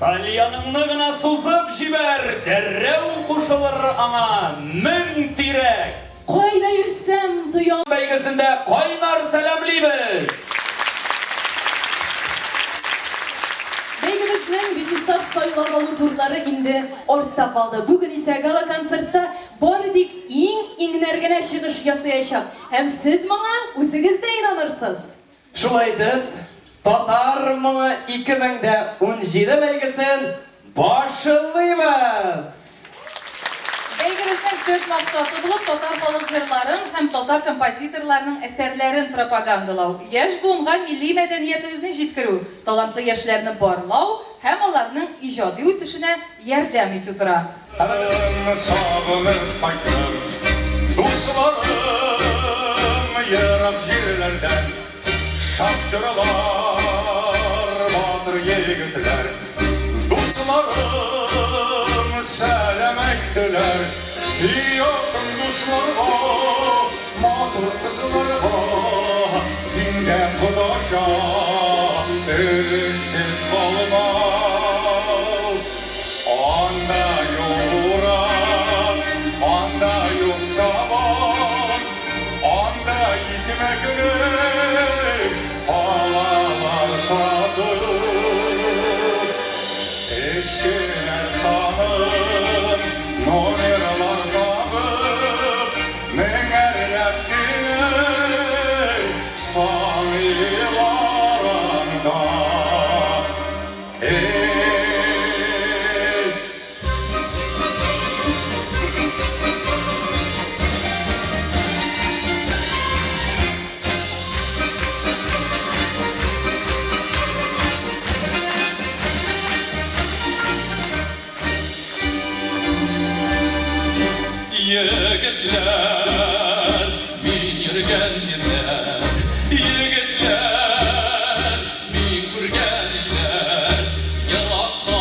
Тальяныңны гына сузып җибәр, дәррәү кушылыр аңа 1000 тирәк. Кайда йөрсәм, тоям. Бәйгесендә кайнар сәламлибез! Бәйгебезнең бихисап сайлап алу турлары инде артта калды. Бүген исә гала-концертта бары тик иң-иңнәр генә чыгыш ясаячак. Һәм сез моңа үзегез дә инанырсыз! Шулай итеп, Татар моңы 2017 бәйгесен башлыйбыз! Бәйгебезнең төп максаты булып татар халык җырларын һәм татар композиторларының әсәрләрен пропагандалау, яшь буынга милли мәдәниятебезне җиткерү, талантлы яшьләрне барлау һәм аларның иҗади үсешенә ярдәм итү тора. Сагынып кайттым, дусларым, ерак җирләрдән. Шахтерлар, батыр егетләр, дусларым, сәлам әйттеләр. Якын дусларга, матур кызларга, синдә кодача өлешсез калмау. Анда юк урак, анда юк сабан, анда икмәкне алалар сатып. Эшчеләр санын номерлар тагып, меңәрләп кенә саныйлар анда. Эй! Егетләр, мин йөргән җирләр, егетләр, мин күргән илләр, еракта,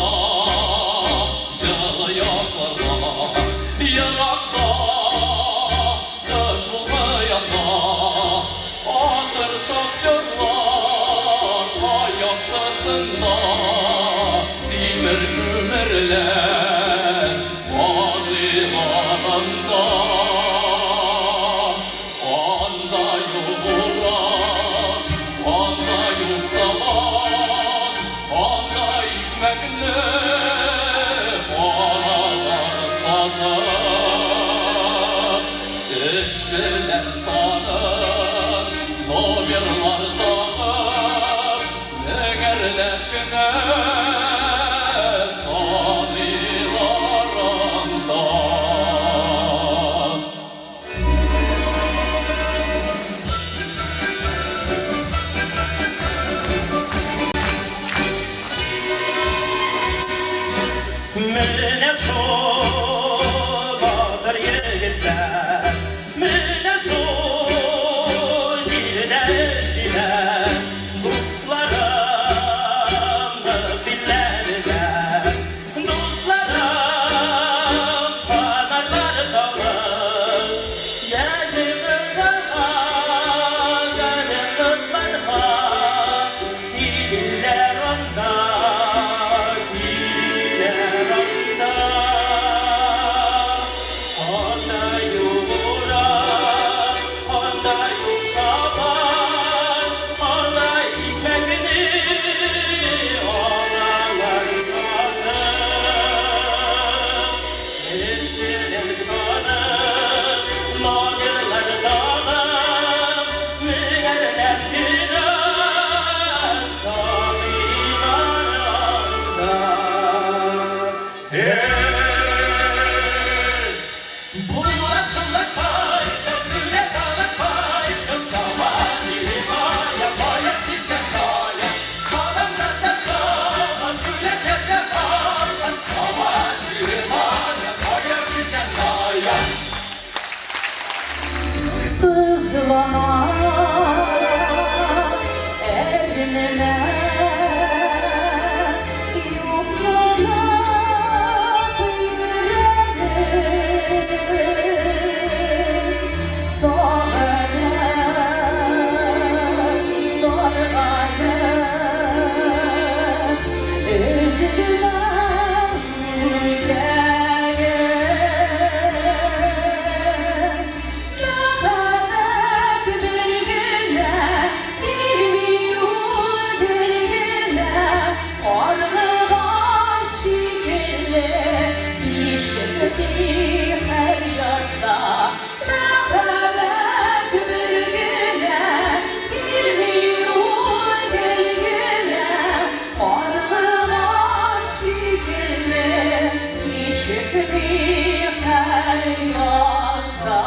җылы якларда, еракта, кыш булмый анда, атыр шахтерлар аяк астында, тимер күмерләр казыйлар анда. Анда юк урак, анда юк сабан, анда икмәкне алалар сатып. Эшчеләр санын номерлар тагып, меңәрләп кенә саныйлар анда. Менә шул батыр егетләр, менә шул җирдә эшлиләр. Дусларым билләренә, дусларым фонарьлар тагып, яшь кызларга, яшь кызларга киләр анда, киләр анда. Ишетми һәр язда.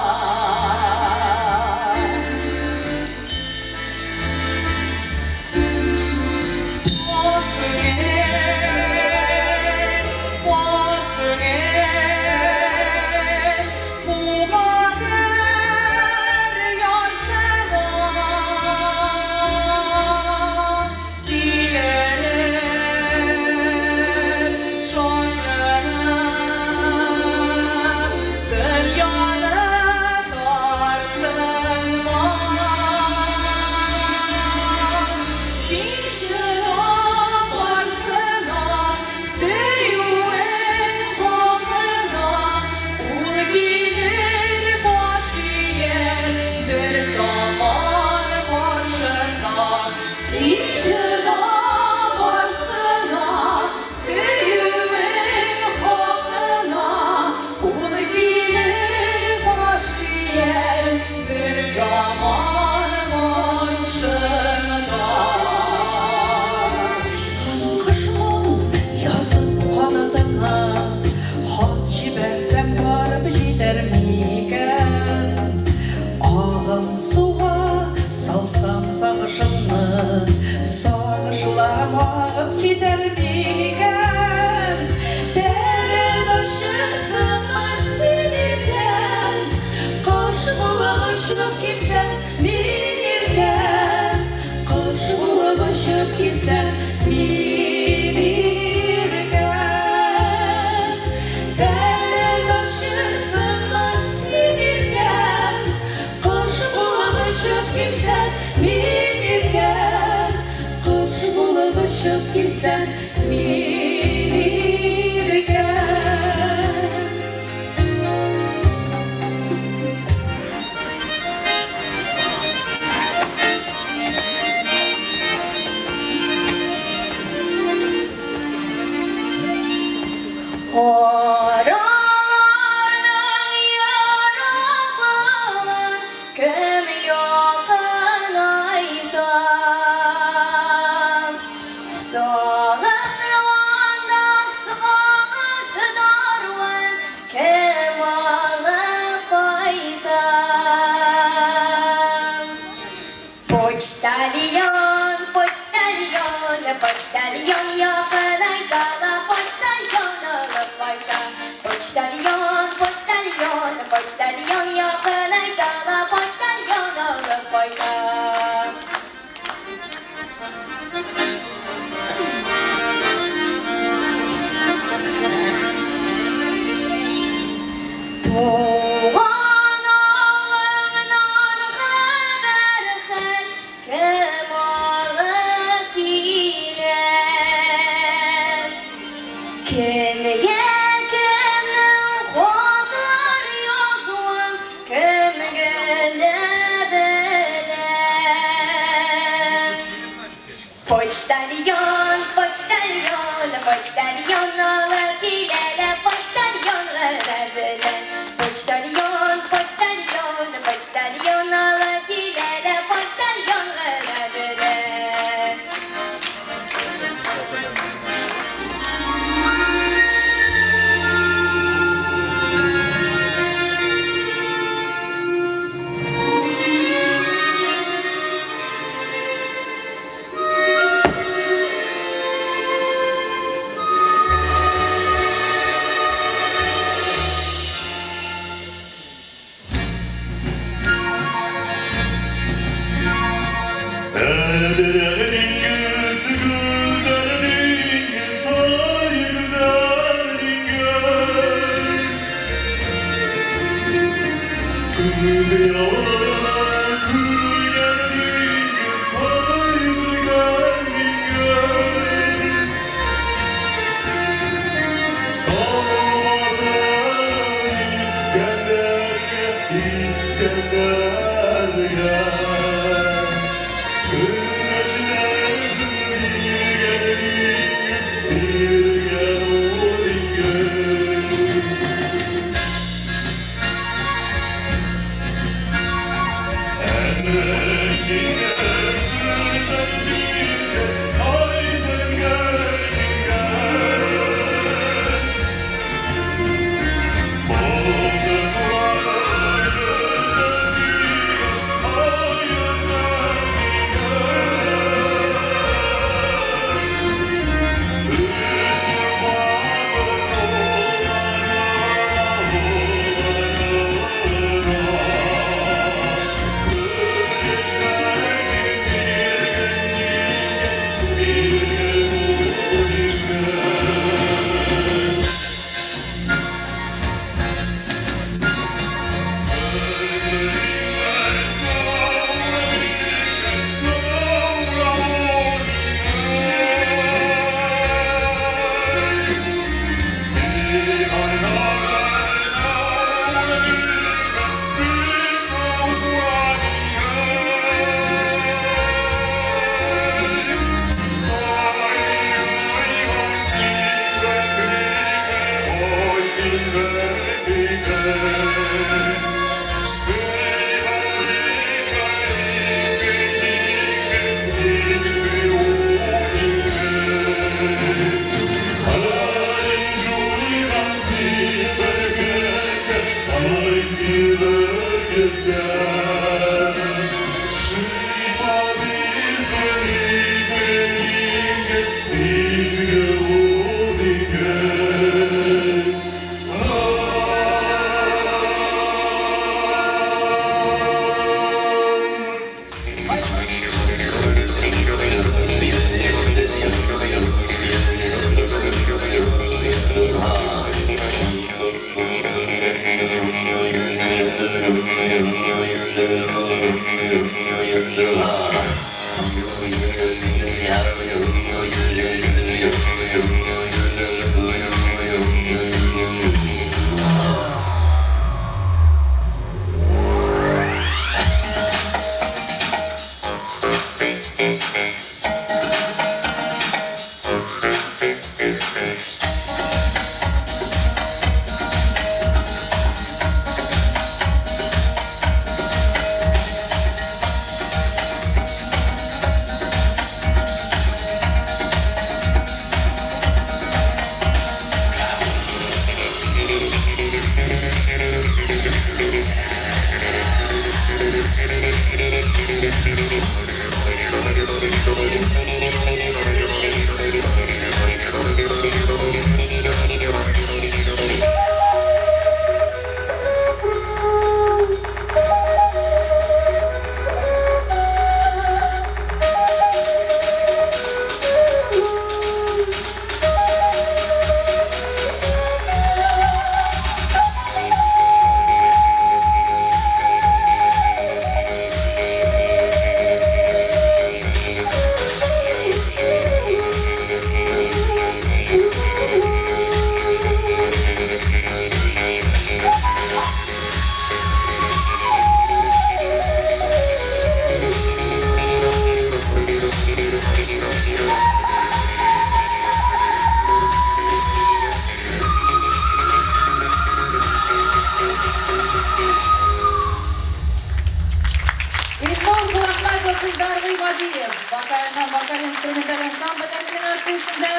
Һадиев, вокаль һәм вокаль-инструменталь ансамбльләр номинациясендә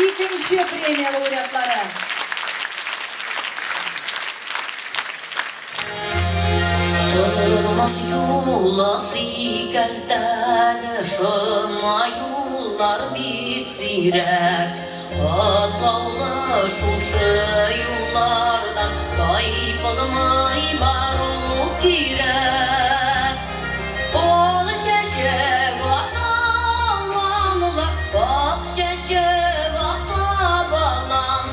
икенче премия лауреатлары. Тормыш юлы сикәлтәле, шома юллар бик сирәк. Катлаулы шушы юллардан тайпылмый бару кирәк. Ал чәчәк ата аланлы, ак чәчәк ата балам.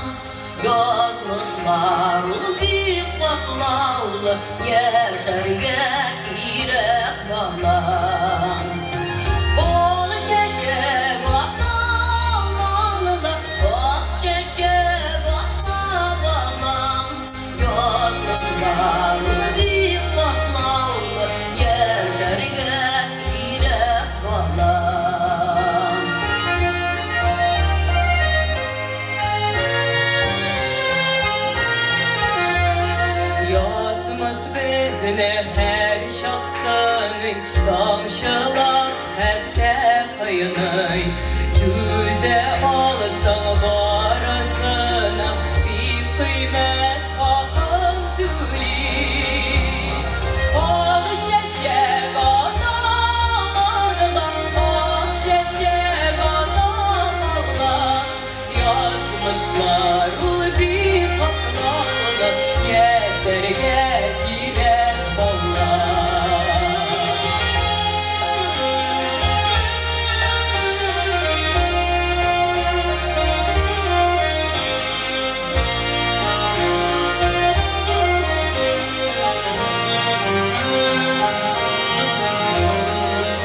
Язмышлар ул бик катлаулы, яшәргә кирәк балам. Ал чәчәк ата аланлы, ак чәчәк ата балам. Язмышлар ул бик катлаулы, яшәргә кирәк балам. Язмыш безне һәр чак сыный, тамчылап хәтта кыйный. Түзә алсаң барысына, бик кыйммәт хакын түли. Ал чәчәк ата аланга, ак чәчәк ата балам. Язмышлар ул бик катлаулы, яшәргә кирәк балам.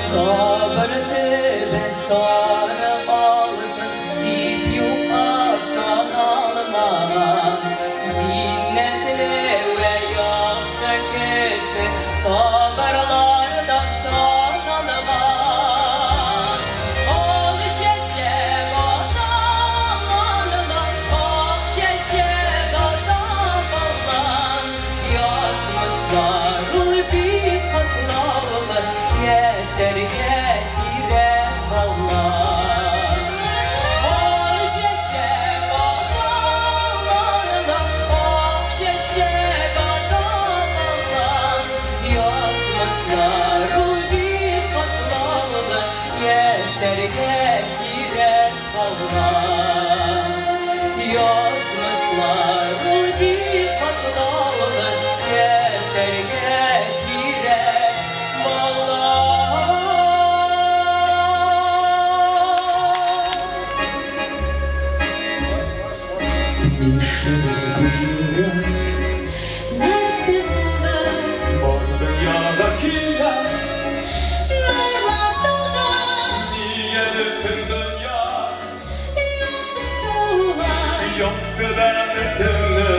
Сабыр төбе сары алтын, дип юкка саналмаган. Зиннәтле вә яхшы кеше сабырлардан саналган. Ал чәчәк ата аланга, ак чәчәк ата балан. Язмышлар ул бик катлаулы, яшәргә кирәк балам. Ал чәчәк ата аланга, ак чәчәк ата балан. Язмышлар ул бик катлаулы, яшәргә кирәк балам. Язмышлар ул бик катлаулы, яшәргә кирәк балам. Нишләде йөрәк? Нәрсә булды? Бар дөньяда кинәт. Нурлар тулды. Нигә бөтен дөнья Якты шулай. якты бәхетемне?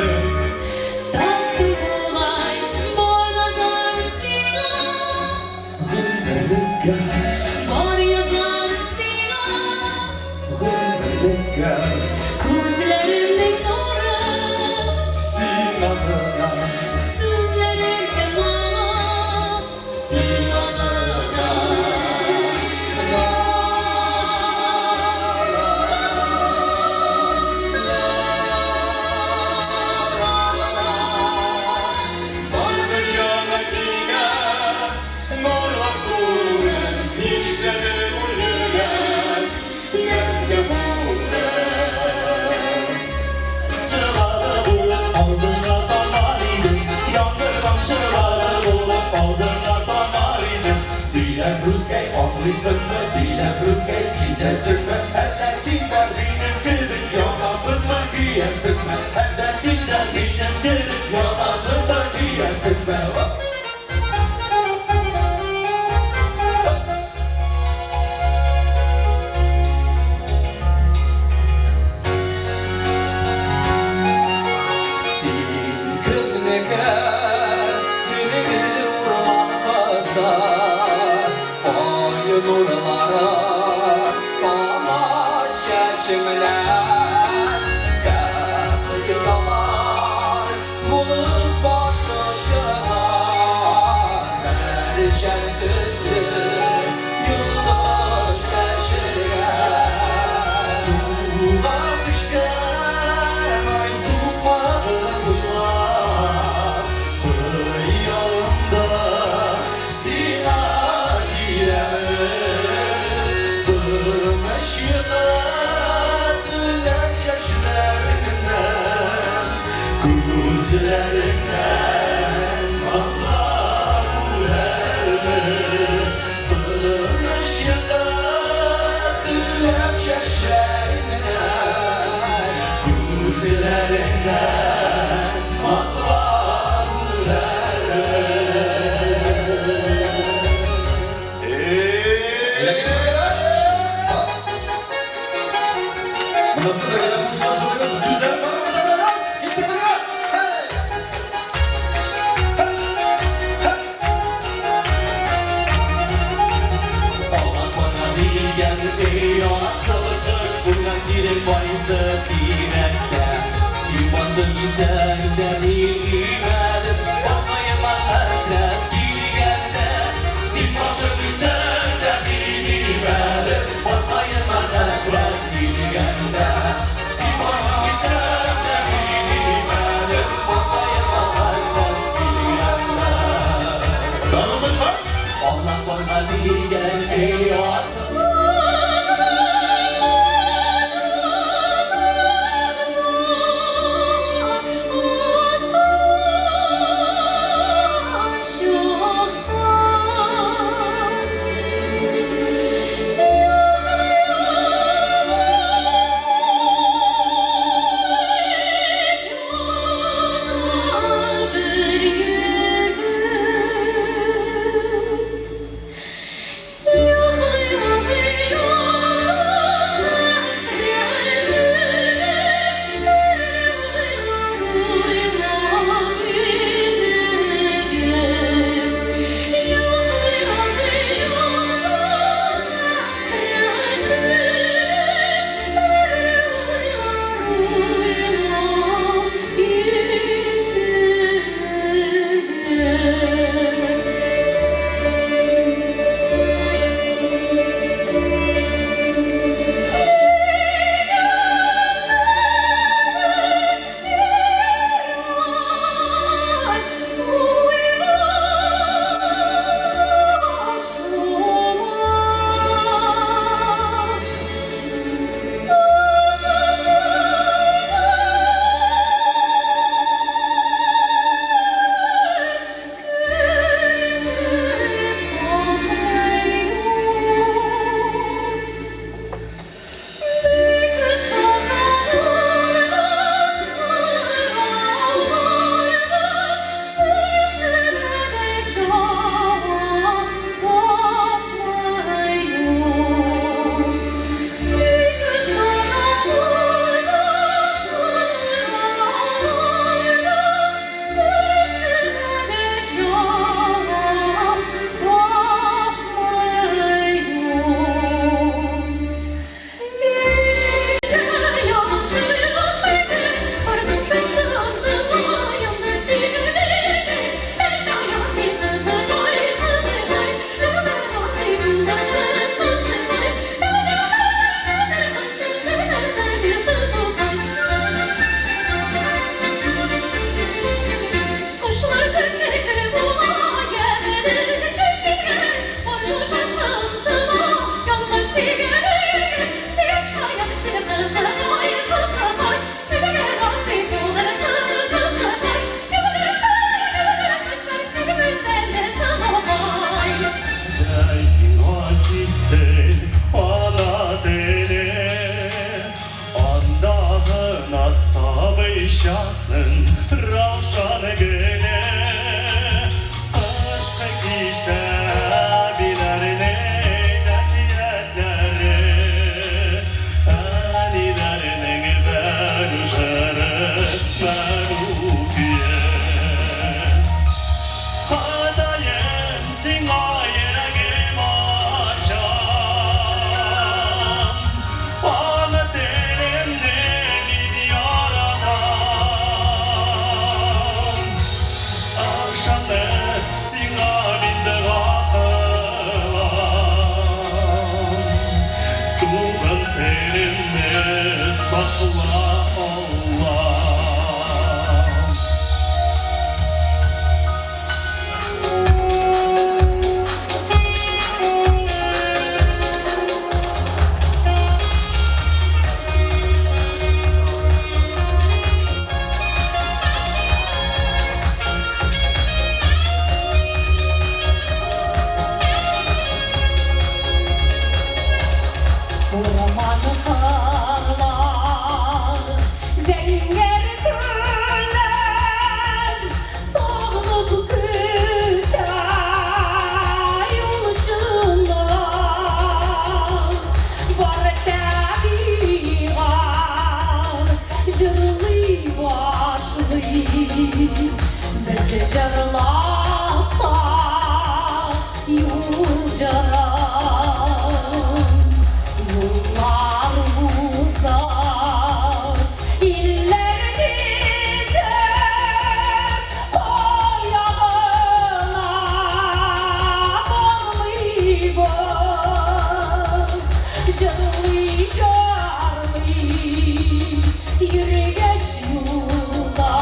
Таптым бугай бар назларым сиңа. Гомерлеккә. Бар язларым сиңа. Гомерлеккә. Күзләремнең нуры. Син адына. Сүзләремнең моңы. Син адына. Бар дөньяда кинәт нурлар тулды. Нишләде бу йөрәк? Нәрсә булды? Тамчылары булып алдыңа тамар идем, яңгыр тамчылары булып алдыңа тамар идем. Диләфрүзгәй, аңлыйсыңмы? Диләфрүзгәй, сизәсеңме? Әллә син дә минем кебек янасыңмы, көясеңме? Әллә син дә минем кебек янасыңмы, көясеңме? Син кемнеке? Төнге урман кызы, ай нурлары тама чәчеңнән. Кыйнама. Күзләреңнән назлар үрәрме? Тыныч йокы теләп чәчләреңә. Күзләреңнән назлар үрәрме? Монысы бергәләп кушылып җырлыйбыз. Сүзләр барыбызда да раз. Киттек бергә. Hey! Алла бана дигән эй асыл кыш, куйган җирең кайсы тирәктә? Син башың исән дә мин имәдем, башкаема хәсрәт килгәндә. Син башың исән дә мин имәдем, башкаема хәсрәт килгәндә. Син башың исән дә мин имәдем, башкаема хәсрәт килгәндә. Алла бана дигән эй асыл. Туган телемне сакла, Аллам. Без җырласак юл җырын, Юллар узар, илләр гизеп, Кая гына бармыйбыз, Җырлый, җырлый йөргәч юлда,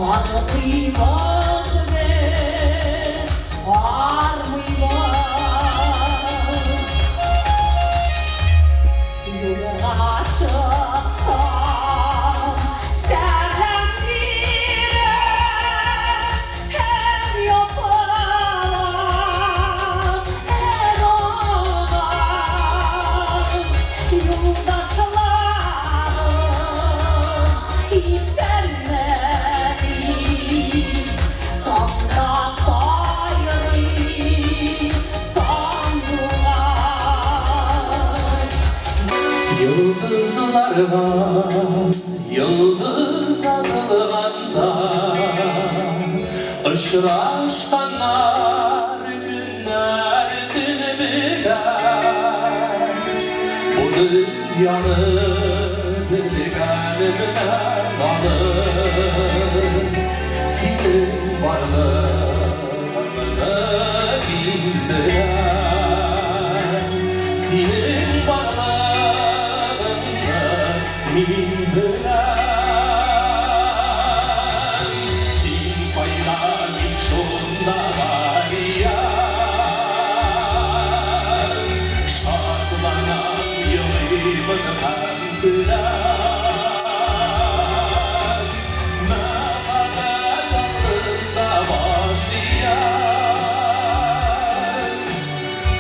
Армыйбыз без, армыйбыз. Юлга чыксам, сәлам биреп, һәр яфрак, һәр агач, Юлдашларым, исәнме дип, Таңда сайрый сандугач. Yıldızlarga yıldız atılganda Uçraşkanlar günler tün bilen Bu dünyanı bilgenimden alır Senin varlığını bildiren Senin varlığını bildiren Син кайда мин шунда Галия Шатланам елыймын һәм көләм Мәхәббәт алдында баш иям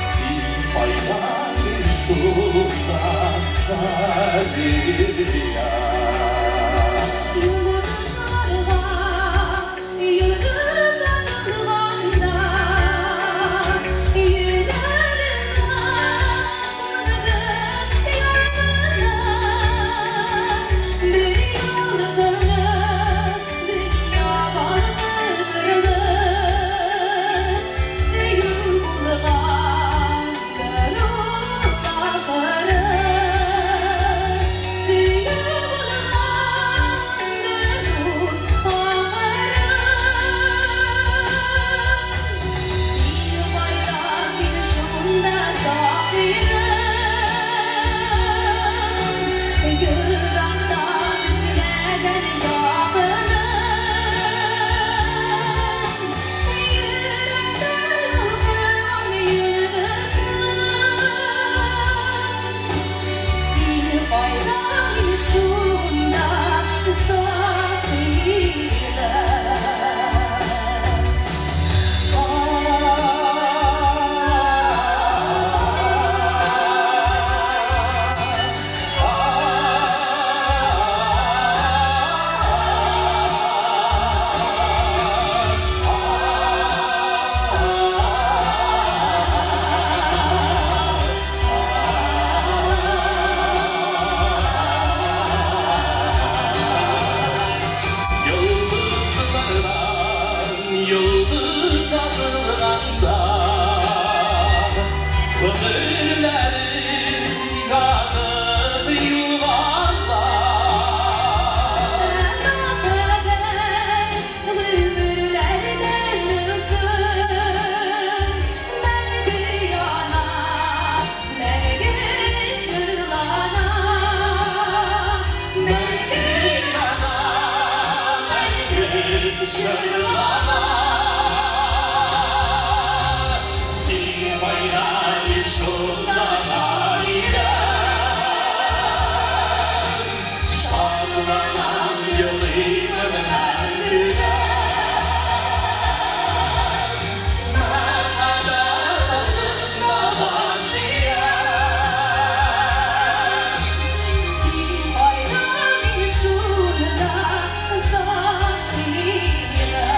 Син кайда мин шунда Галия Йолдызларга йолдыз атылганда, Йөрәгемә кунды ялкыны. Бер ялкыны дөнья балкыды, Сөю булгандыр ул ахыры. Сөю булгандыр ул ахыры. Син кайда, мин шунда сакыйрым. Ерактан эзләгән якыным. Йөрәктә ялкынган йолдызым. Син кайда, мин шунда сакыйрым. Yıldızlardan yıldız atılganda Kömürleri yanıp yılganda Мәхәббәт гомерләрдән озын, Мәңге яна, мәңге җырлана. Мәңге яна, мәңге җырлана. Син кайда мин шунда Галия Шатланам елыймын һәм көләм Мәхәббәт алдында баш иям Син кайда, мин шунда сакыйрым.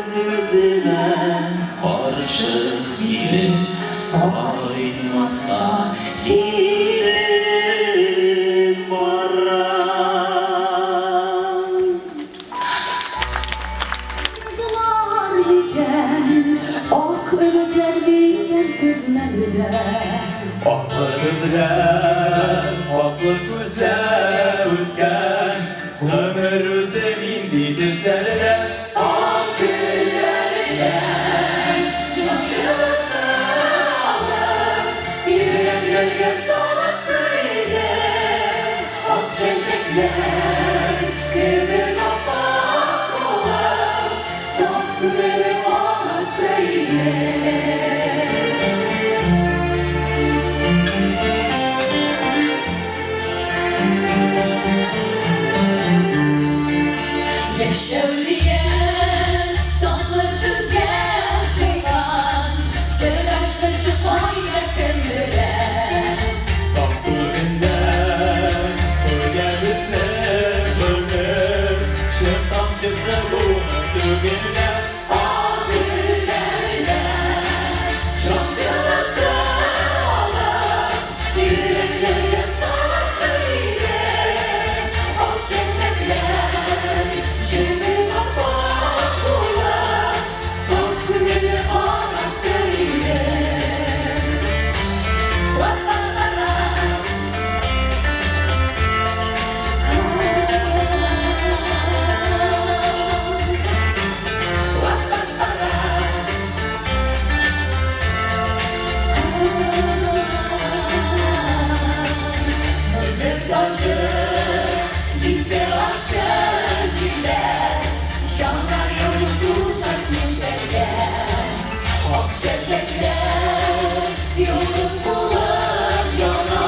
Үз-үземә каршы килеп кайтмаска китеп барам. Язылар микән, ак өметләр микән көзләрдә? Аклы көзләр, аклы күзләр үткән гомер үзе нинди төсләрдә? Ак гөлләрдән шашыласы алып, йөрәкләргә саласы иде. Ак чәчәкләр кебек ап-ак булып, саф күңелем аласы иде. Яшәү дигән татлы сүзгә сыйган, сер ачкычы кайда, кем белә? Таң күгендә күргә безнең гомер, чын тамчысы булып түгелә. Ак гөлләрдән шакшыласы алып, йөрәкләргә саласы иде. Ак чәчәкләр кебек ап-ак булып, саф күңелле аласы иде. Ла-ла-ла-ла. Bize aşağı җилләр, җаннар йолдыз мишәләр. Ак чәчәкләр йолдыз булып яна,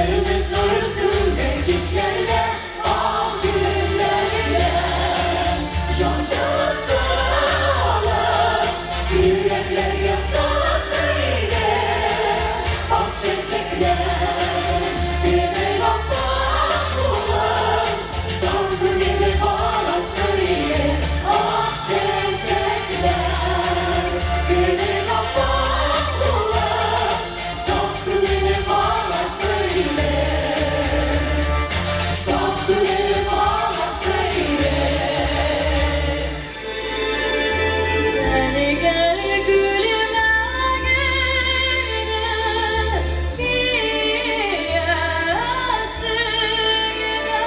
Өмет нуры сүнде кичләрдә. Ак гөлләрдән җан җылысы алып, йөрәкләргә саласы иде. Ак чәчәкләр кебек ап-ак булып, саф күңелле аласы иде. Ак чәчәкләр кебек ап-ак булып, саф күңелле аласы иде. Саф күңелле аласы иде. Син гел көлмәгәнне киясең дә,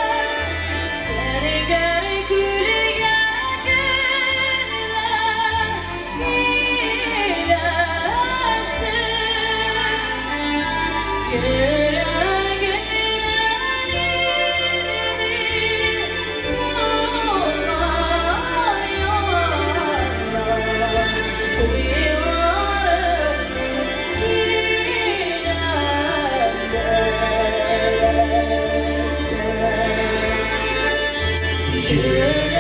Син гел көлгәнне киләсең. Йөрәгемә нинди утлар яна, Уйларым киләсең.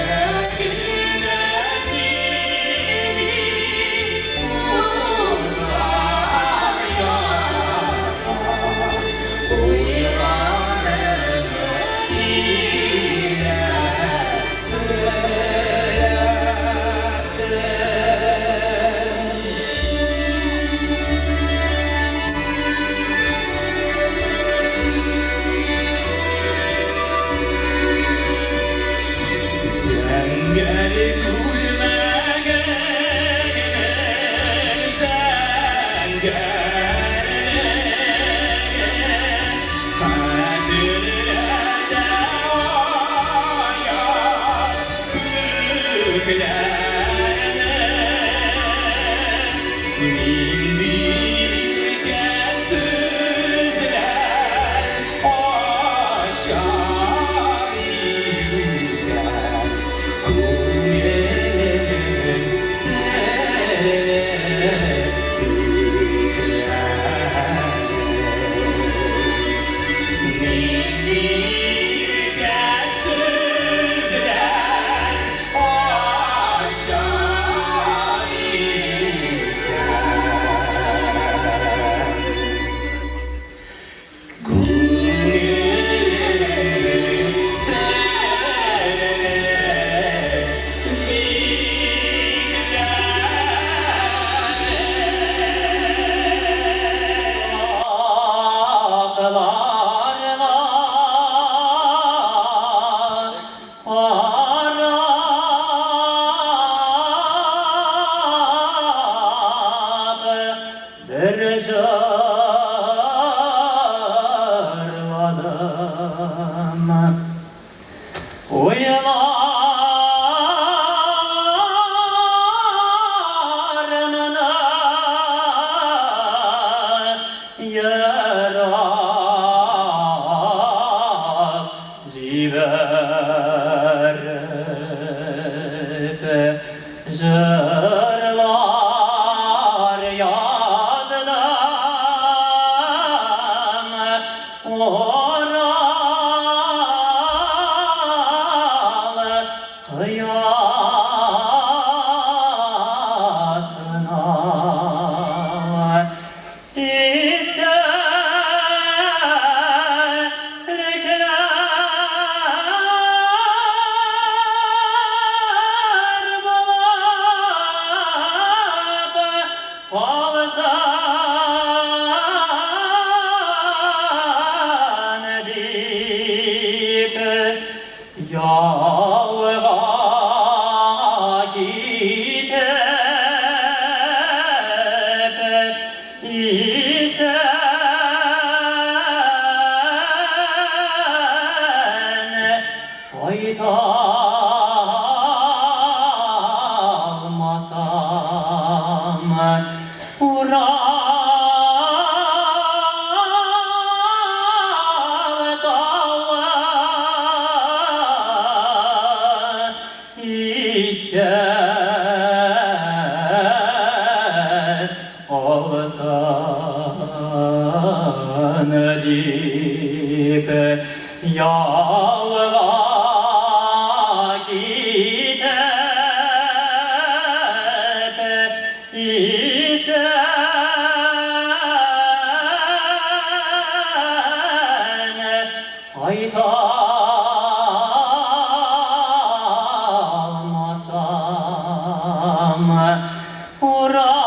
Йөрәгемә нинди утлар яна, Уйларым киләсең. Зәңгәр күлмәгеңне, зәңгәрлеген хәтерләтә аяз күкләрне. Нинди иркә сүзләр ачар икән күңелемнең серле төкләрен? Нинди иркә сүзләр ачар Җырлар яздым Урал кыясына. İstelikler bulup kalsan deyip yavğa gidip isen fayda almasam Ural dağı isken olsan deyip yalğa gidip isen fayda almasam Ural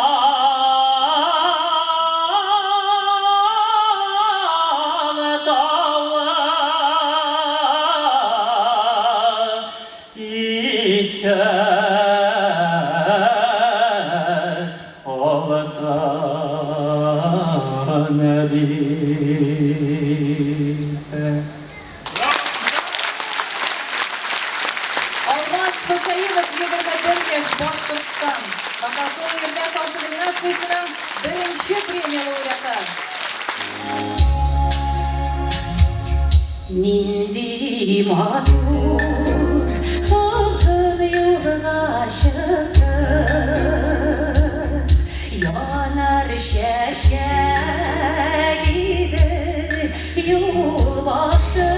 dağı isken olsan deyip. Алмаз Хусаинов, 21 яшь, Башкортстан. Вокал-соло ирләр тавышы номинациясенең беренче премия лауреаты. Нинди матур озын юлга чыктык, Янар чәчәк иде юл башы.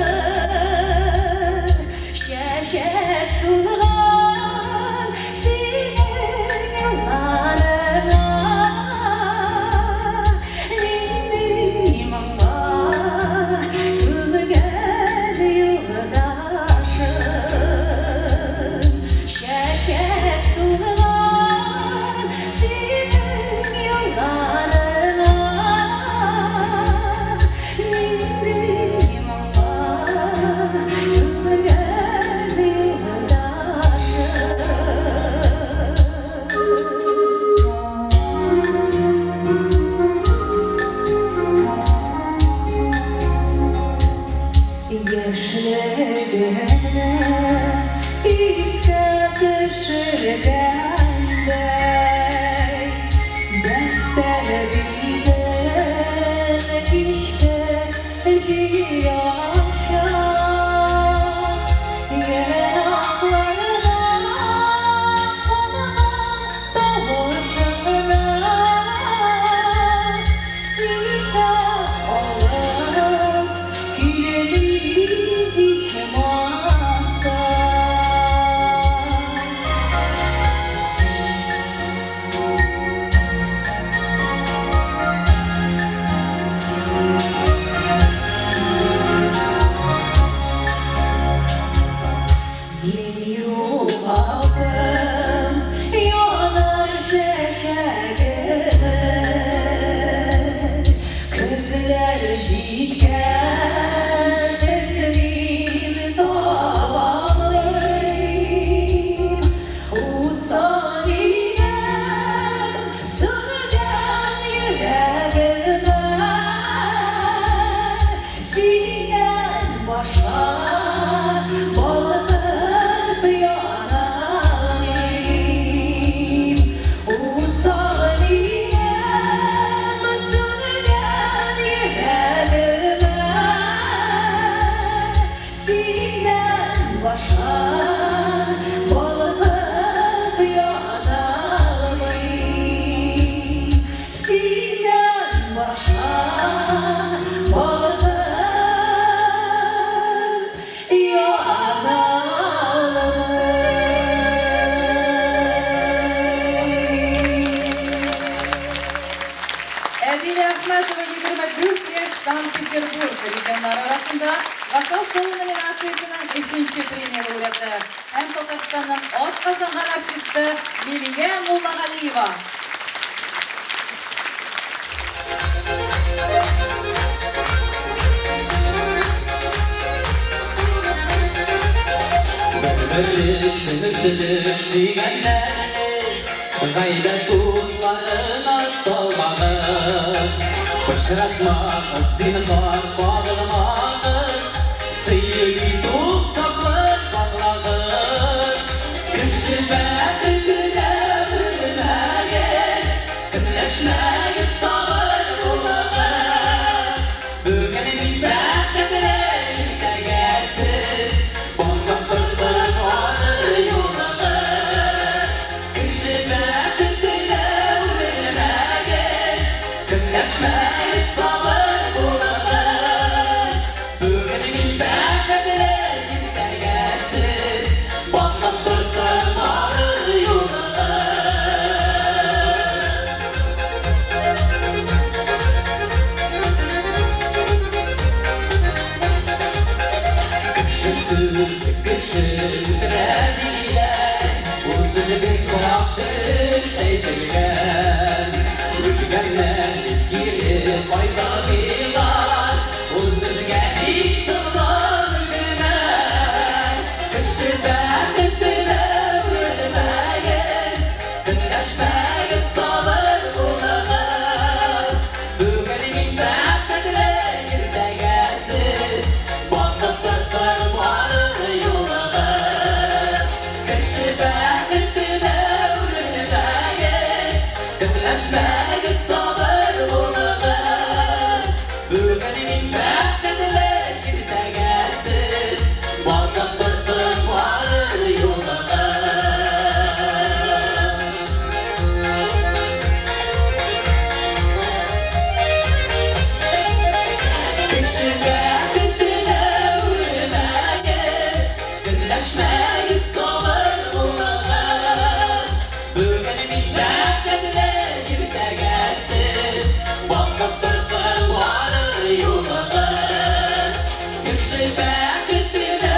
Чәчәк сулган синең юлларыңа, Нинди моңга күмгән юлдашым. Санкт-Петербург регионнары арасында Вокал-соло номинациясенең өченче премия лауреаты һәм Татарстанның атказанган артисты Лилия Муллагалиева. Бер-берсен өзелеп сөйгәннәрне Гайбәт утларына салмагыз. Пычратмагыз, зинһар, кагылмагыз. Сөю бит ул саклы баглагыз. Кеше бәхетенә үрмәгез, көнләшмәгез, сабыр булыгыз. Бүген мин бәхетле, иртәгә сез. Балкып торсын ары юлыгыз. Кеше бәхетенә үрмәгез, көнләшмәгез, сабыр булыгыз. Бүген мин бәхетле, иртәгә сез. Балкып торсын ары юлыгыз. Кеше сүзе кеше үтерә диләр, Ул сүз бик вак дөрес әйтелгән. Үлгәннәр бит кире кайта диләр, Ул сүзгә бик соңнан өлгергән. Кеше бәхетенә үрелмәгез, Көнләшмәгез, сабыр булыгыз. Бүген мин бәхетле, иртәгә сез. Балкып торсын бары юлыгыз. Кеше бәхетенә үрелмәгез, Көнләшмәгез, сабыр булыгыз. Бүген мин бәхетле, иртәгә сез. Балкып торсын бары юлыгыз. Кеше бәхетенә үрелмәгез, Көнләшмәгез, сабыр булыгыз. Бүген мин бәхетле, иртәгә сез. Балкып торсын бары юлыгыз. Кеше бәхетенә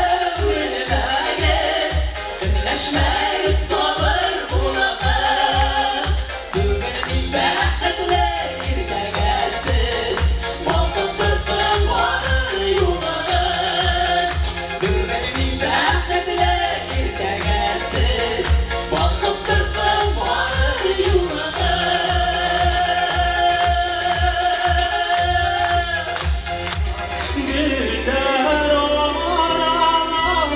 үрелмәгез, Көнләшмәгез, сабыр булыгыз. Бүген мин бәхетле, иртәгә сез. Балкып торсын бары юлыгыз. Бүген мин бәхетле, иртәгә сез. Балкып торсын бары юлыгыз. Гөлләр араларынан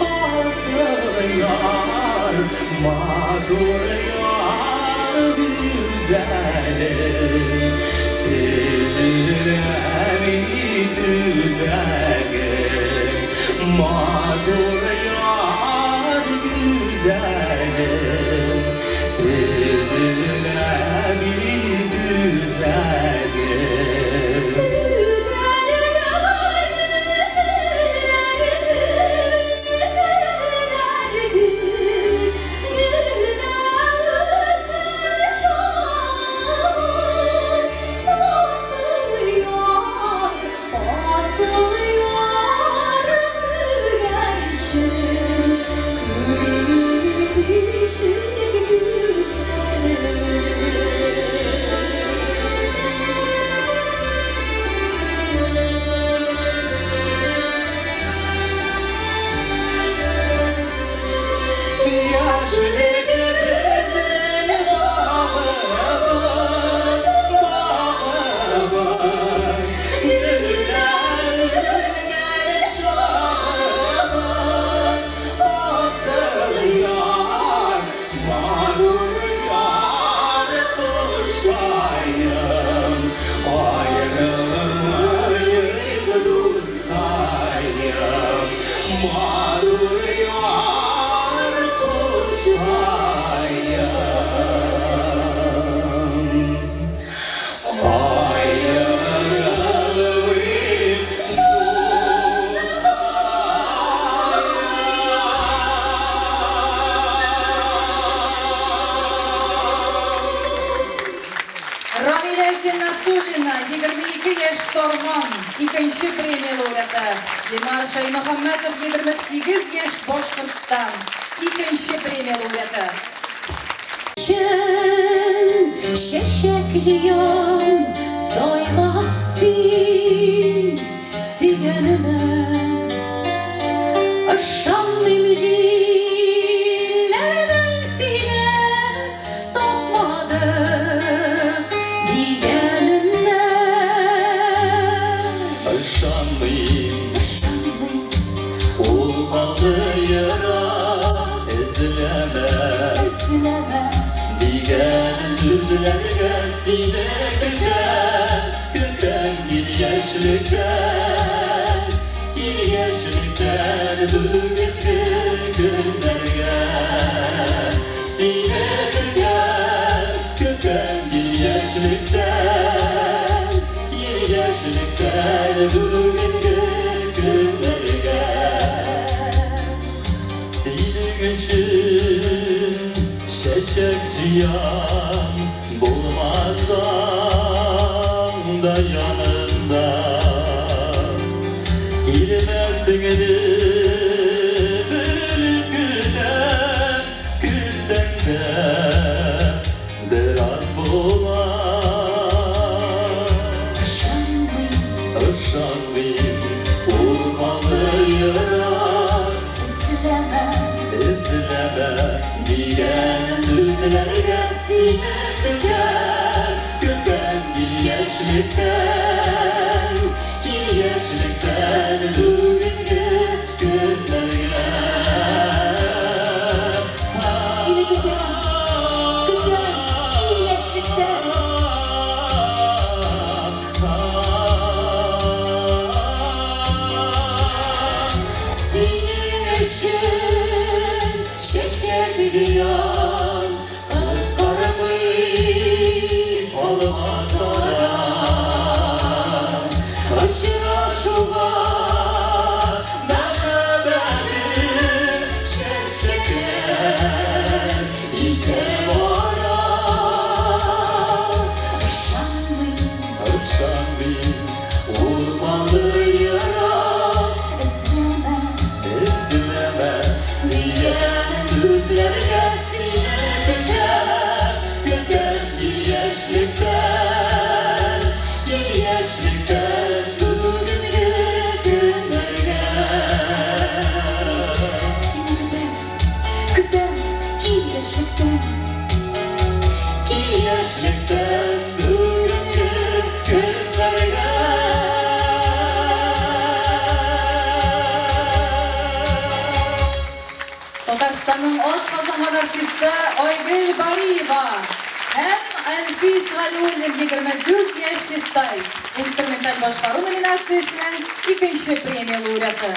асыл яр, матур яр гүзәлем. Өзелә бит үзәгем, матур яр гүзәлем. Өзелә бит үзәгем. Яшьлегебезнең багыбыз, багыбыз, Гөлләр үнгән чагыбыз, асыл яр, икенче премия лауреаты Ленар Шаймөхәммәтов, 28 яшь, Башкортстан, икенче премия лауреаты. Чын чәчәк җыям, сайлап син сөйгәнемә. Ышанмыйм җилләрдән сине тапмадык дигәненә. Ышанмыйм, ул калды ерак, эзләмә. Эзләмә. Дигән сүзләргә сине көтәм, көтәм кил яшьлектән, кил яшьлектән бүгенге көннәргә. Сине көтәм, көтәм кил яшьлектән, кил яшьлектән бүгенге көннәргә. Синең өчен чәчәк җыям, булмасаң да янымда. Килмәсеңне белеп көтәм, көтсәң дә бераз була. Ышанмыйм, ул калды ерак, эзләмә дигән сүзләргә сине көтәм, көтәм кил яшьлектән, кил яшьлектән бүгенге көннәргә. Сине көтәм, көтәм, кил яшьлектән. Синең өчен чәчәк җыям, кызганмый алма сарам. Очрашуга мәхәббәтем чәчәкләр итә бара. Ышанмыйм, Ышанмыйм, ул калды ерак, эзләмә. Эзләмә дигән сүзләргә сине көтәм, көтәм кил яшьлектән, кил яшьлектән бүгенге көннәргә. Сине көтәм, көтәм, кил яшьлектән. Кил яшьлектән бүгенге көннәргә. Татарстанның атказанган артисты Айгөл Бариева һәм Әлфис Галиуллин, 24 яшь, Чистай, инструменталь башкару номинациясенең икенче премия лауреаты.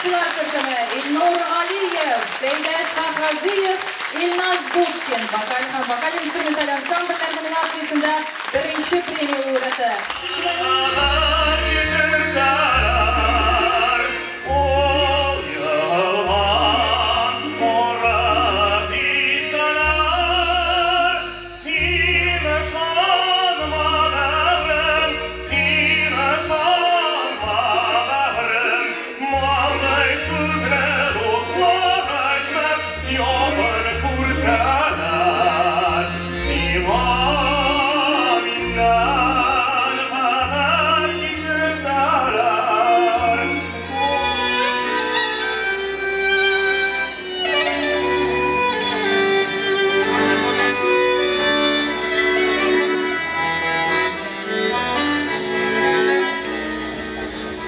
Җырчылар төркеме Илнур Галиев, Сәйдәш Хакразиев, Илназ Губкин вокаль һәм вокаль-инструменталь ансамбльләр номинациясендә беренче премия лауреаты. Haber getirseler, o yılan orada iseler. Sin ışanma bağrım, sin ışanma bağrım. Manday sözler dostlar etmez, yakın kurseler. Sima minden haber getirseler.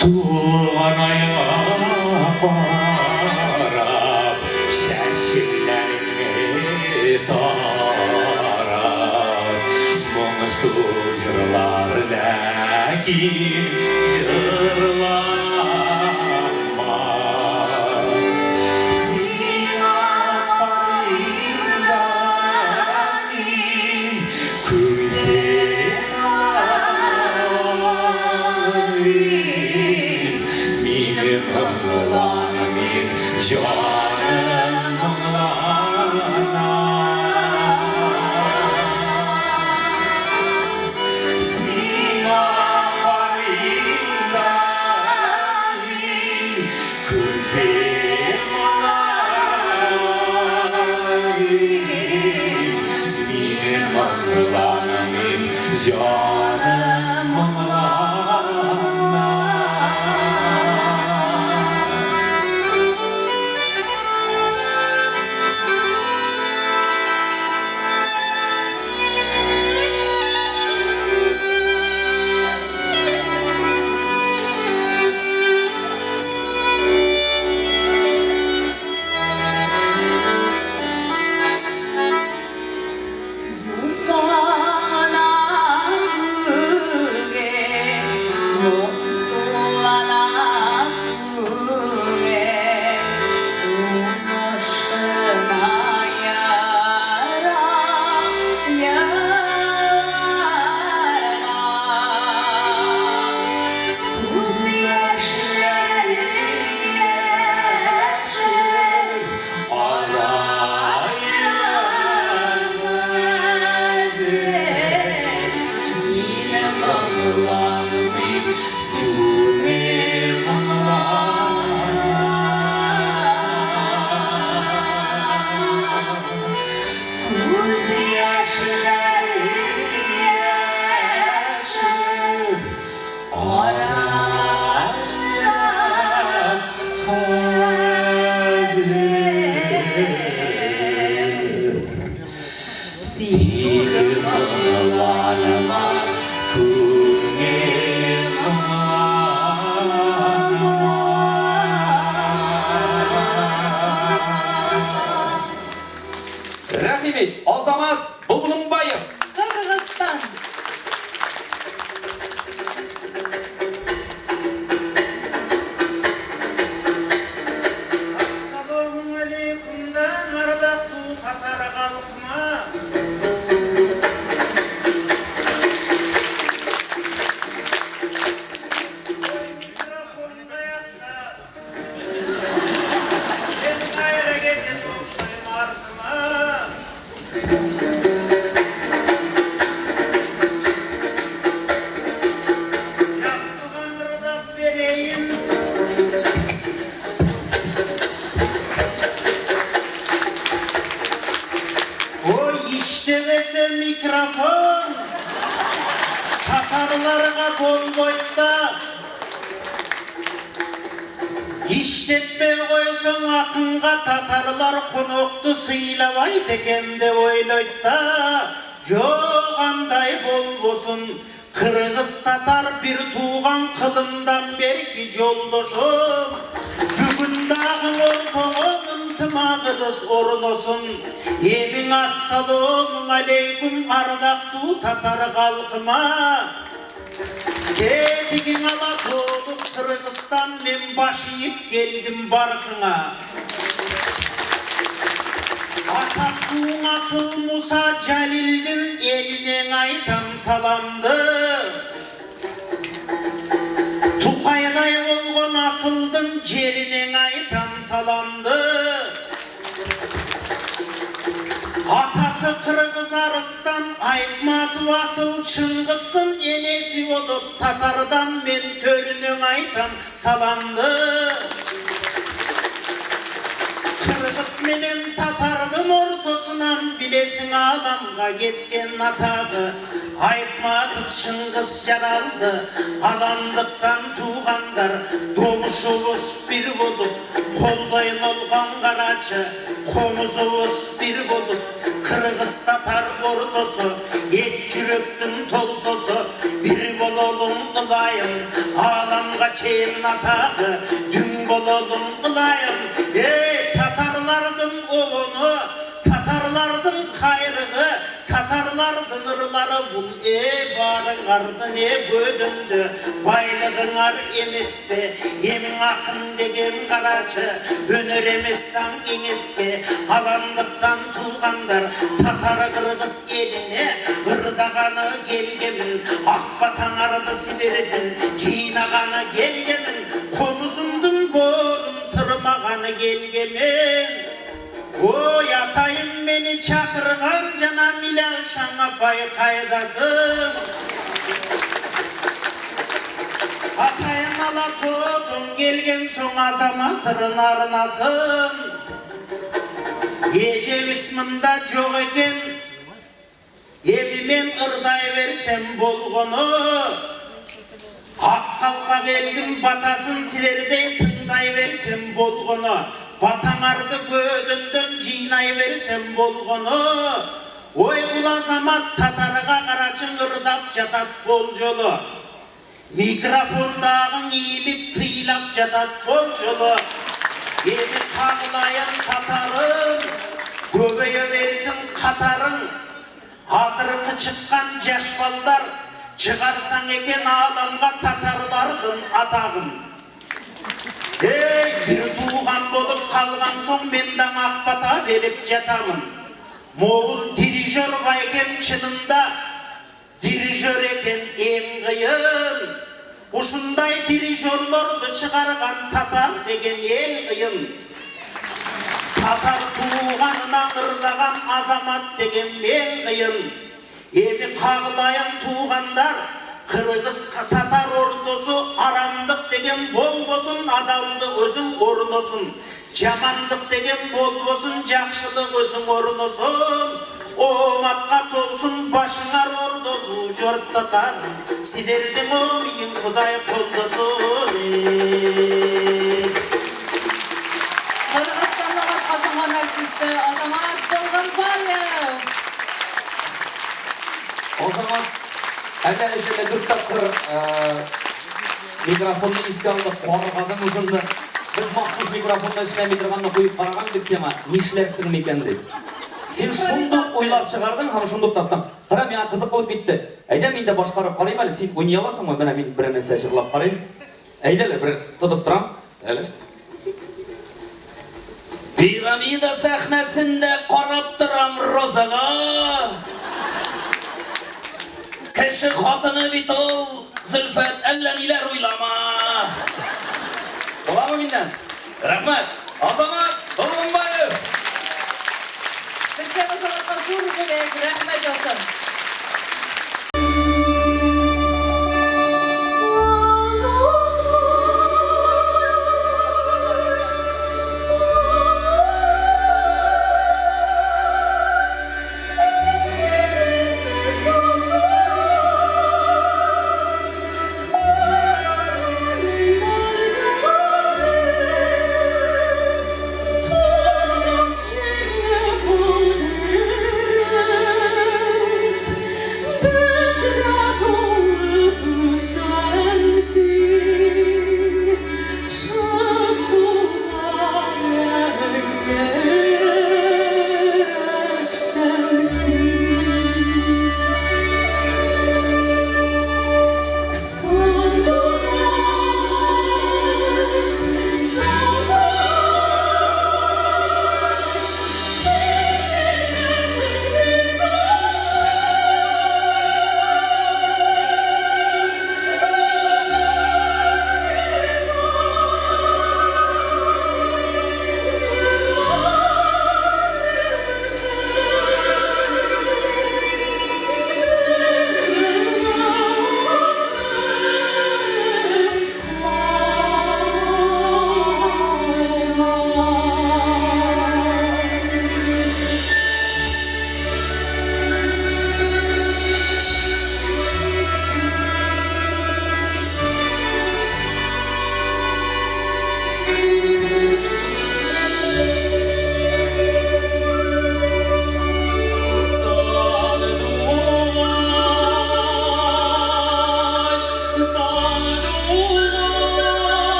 Тулган айга карап, чәчемнәрне тарап, моңсу җырлар ләкин җырлама. Сиңа карыйм да мин, күзем алмыйм, минем моңланмыйм, җаным моңлана. Сиңа карыйм да мин, күзем алмыйм, минем моңланмыйм, җаным моңлана. Юркана күгел, моңсулана күгел, уңыш кына ярап ярга. Күз яшьләре яшел, минем Моңланмыйм, күңел моңлана. Күз яшьләре яшел, арада хәзер. Тик моңланма, күңел моңлана. Рәхим ит, Азамат Булгунбаев. Кыргызстан. Ассаламу алейкумдан ардактуу татар калкыма. Микрофон каякта? Мен кайра кетет окшойм артыма. Жактыган ырдап берейин. Ой, иштебесе микрофон татарларга болбойт да. Иштетпей койсоң акынга татарлар конокту сыйлабайт экен деп ойлойт да. Жок, андай болбосун. Кыргыз татар бир тууган кылымдан берки жолдошум. Бүгүн дагы ортого ынтымагыбыз орносун. Эми ассалому алейкум, ардактуу татар калкыма. Кетигиң Ала-Тоолук Кыргызстан, мен баш ийип келдим баркыңа. Атактууң асыл Муса Жалилдин элинен айтам саламды. Тукайдай болгон асылдын жеринен айтам саламды. Атасы кыргыз арыстан, Айтматов асыл Чыңгыздын, энеси болот татардан, мен төлүнөн айтам саламды. Кыргыз менен татардын ортосунан, билесиң, ааламга кеткен атагы Айтматов Чыңгыз жаралды. Аландыктан туугандар, добушубуз бир болуп, колдой болгон карачы, комузубуз бир болуп, кыргыз татар ортосу эт жүрөктүн толтосу. Бир бололум ылайым, ааламга чейин атагы дүң бололум ылайым. Эй, татарлардын обону, татарлардын кайрыгы, татарлардын ырлары бул баарыңардын көдөндө байлыгыңар эмеспи? Эмиң акын деген карачы, өнөр эмес таң кеңеске. Аландыктан туугандар, татар кыргыз элине ырдаганы келгенмин. Ак батаңарды силердин жыйнаганы келгенмин, комузумдун боорун тырмаганы келгенмин. Ой, атайым мени чакырган жана Миләүшаң апай, кайдасың? Атайым Ала-Тоодон келген соң азаматырын арнасын. Эжебиз мында жок экен. Эми мен ырдай берсем болгону. Ак калкак элдин батасын силердей тыңдай берсем болгону. Батаңарды көдөндөн жыйнай берсем болгону. Ой, бул азамат татарга карачың ырдап жатат бол жолу. Микрофондагын ийилип сыйлап жатат бол жолу. Эми кагылайын, татарым, көбөйө берсин катарың. Азыркы чыккан жаш балдар, чыгарсаң экен ааламга татарлардын атагын. Эй, бир тууган болуп калган соң мен да ак бата берип жатамын. Могул дирижер байкем чынында дирижер экен эң кыйын. Ушундай дирижерлорду чыгарган татар деген эл кыйын. Татар тууганына ырдаган азамат деген мен кыйын. Эми кагылайын, туугандар, кыргыз татар ортосу арамдык деген болбосун, адалдык өзүң орносун. Жамандык деген болбосун, жакшылык өзүң орносун. Ооматка толсун башыңар, ордолуу жорт татарым. Силердин омийин Кудай колдосун. Кыргызстанның атказанган артисты Азамат Болгонбаев. Азамат, әллә эчендә дүрт тапкыр микрофонны искә алды, каргадың үзеңне. Без махсус микрофонда эшләми торганны куеп караган идек сиңа, нишләрсең микән дип. Син шундук уйлап чыгардың һәм шундук таптың. Кара, миңа кызык булып китте. Әйдә, мин дә башкарып карыйм әле, син уйный аласыңмы? Менә мин бер нәрсә җырлап карыйм. Әйдә әле, бер тотып торам. Әле. Пирамида сәхнәсендә карап торам Розага. Кеше хатыны бит ул, Зөлфәт, әллә ниләр уйлама. Буламы миннән? Рәхмәт. Азамат Болгонбаев. Безгә Азаматка зур бүләк, рәхмәт яусын. Thank you.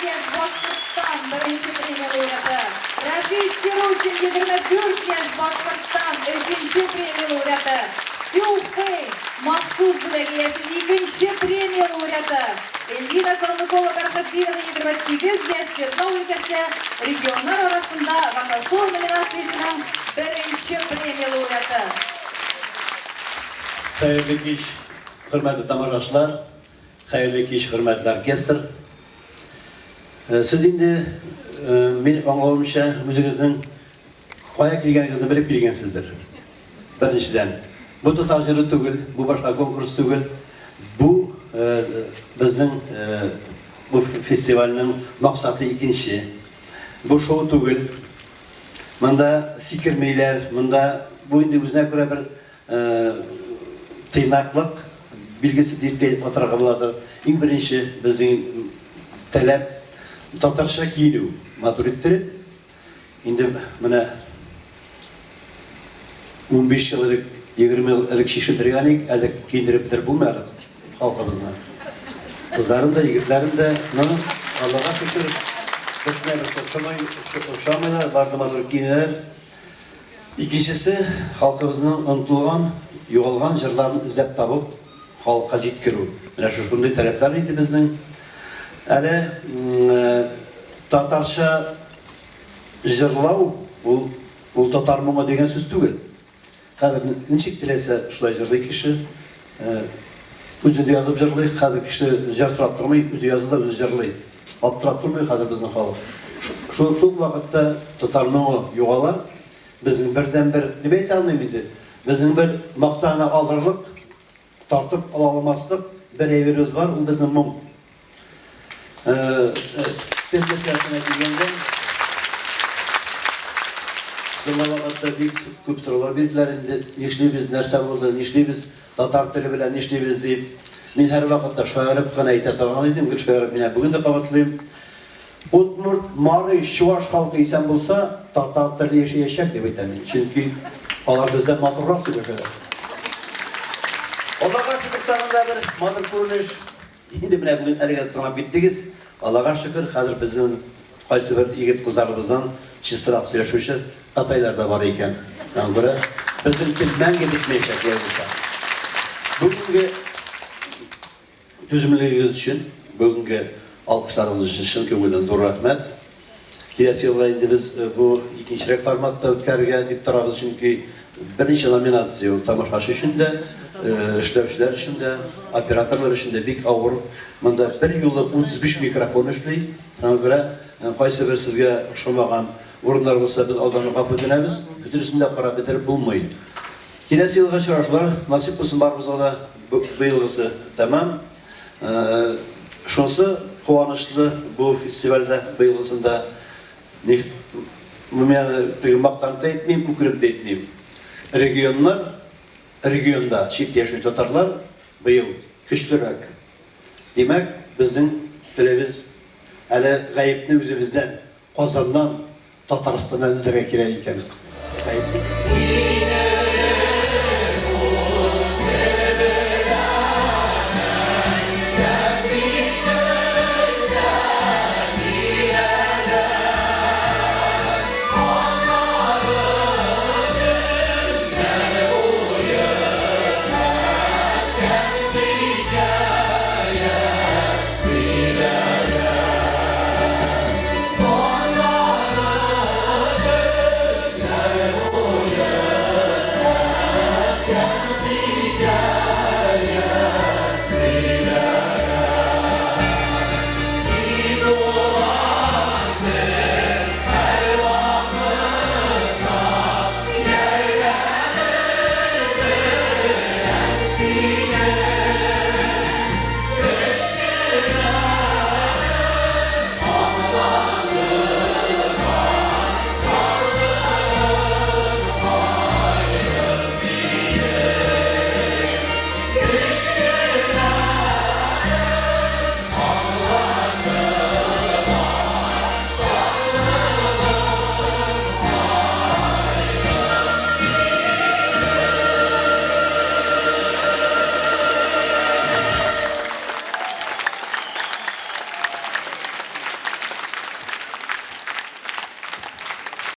яшь, Башкортстан, беренче премия лауреаты. Рафис Сирутин, 24 яшь, Башкортстан, өченче премия лауреаты. Сю Фэй, махсус бүләк иясе, икенче премия лауреаты. Эльвина Калмыкова Фәрхетдинова, 28 яшь, Свердлау өлкәсе, регионнар арасында вокал-соло номинациясенең беренче премия лауреаты. Хәерле кич, хөрмәтле тамашачылар, хәерле кич, хөрмәтле оркестр. Сез инде, мин аңлавымча, үзегезнең кая килгәнегезне белеп килгәнсездер. Беренчедән, бу татар җыры түгел, бу башка конкурс түгел. Бу безнең бу фестивальнең максаты икенче. Бу шоу түгел. Монда сикермиләр, монда бу инде үзенә күрә бер тыйнаклык билгесе дип тә атарга буладыр. Иң беренче безнең таләп татарча киенү, матур иттереп. Инде менә 15 ел элек, 20 ел элек чишендергән идек, әле киендереп бетереп булмый әле халкыбызны. Кызларын да, егетләрен дә, но Аллага шөкер, берсенә берсе охшамай, охшамыйлар, бар да матур киенәләр. Икенчесе, халкыбызның онытылган, югалган җырларын эзләп табып, халыкка җиткерү. Менә шушындый таләпләр иде безнең. Әле татарча җырлау ул, ул татар моңы дигән сүз түгел. Хәзер ничек теләсә шулай җырлый кеше. Үзе дә язып җырлый, хәзер кеше җыр сорап тормый, үзе яза да үзе җырлый. Аптырап тормый хәзер безнең халык. Шул шул вакытта татар моңы югала. Безнең бердәнбер дип әйтә алмыйм инде. Безнең бер мактана алырлык, тартып ала алмаслык бер әйберебез бар, ул безнең моң. Тел мәсьәләсенә килгәндә, соңгы вакытта бик күп сораулар бирделәр инде, нишлибез, нәрсә булды, нишлибез, татар теле белән нишлибез дип. Мин һәрвакытта шаярып кына әйтә торган идем, гел шаярып менә бүген дә кабатлыйм. Удмурт, мари, чуваш халкы исән булса, татар теле яшәячәк дип әйтәм мин. Чөнки алар бездән матуррак сөйләшәләр. Аллага шөкер, тагын да бер матур күренеш. Инде менә бүген әлегә тыңлап киттегез. Аллага шөкер, хәзер безнең кайсыбер егет-кызларыбыздан чистарак сөйләшүче татайлар да бар икән. Шуңа күрә безнең тел мәңге бетмәячәк, болай булса. Бүгенге түземлелегегез өчен, бүгенге алкышларыгыз өчен чын күңелдән зур рәхмәт. Киләсе елга инде без бу икенчерәк форматта үткәрергә дип торабыз, чөнки берничә номинация ул тамашачы өчен дә, эшләүчеләр өчен дә, операторлар өчен дә бик авыр. Монда бер юлы 35 микрофон эшли. Шуңа күрә кайсы бер сезгә ошамаган урыннар булса, без алдан ук гафу үтенәбез. Бөтенесен дә карап бетереп булмый. Киләсе елга очрашулар насыйп булсын барыбызга да. Быелгысы тәмам. Шунысы куанычлы бу фестивальдә быелгысында мин аны теге мактанып та әйтмим, үкереп тә әйтмим. Регионнар, регионда чит яшәүче татарлар быел көчлерәк. Димәк, безнең телебез әле гаепне үзебездән, Казаннан, Татарстаннан эзләргә кирәк икән.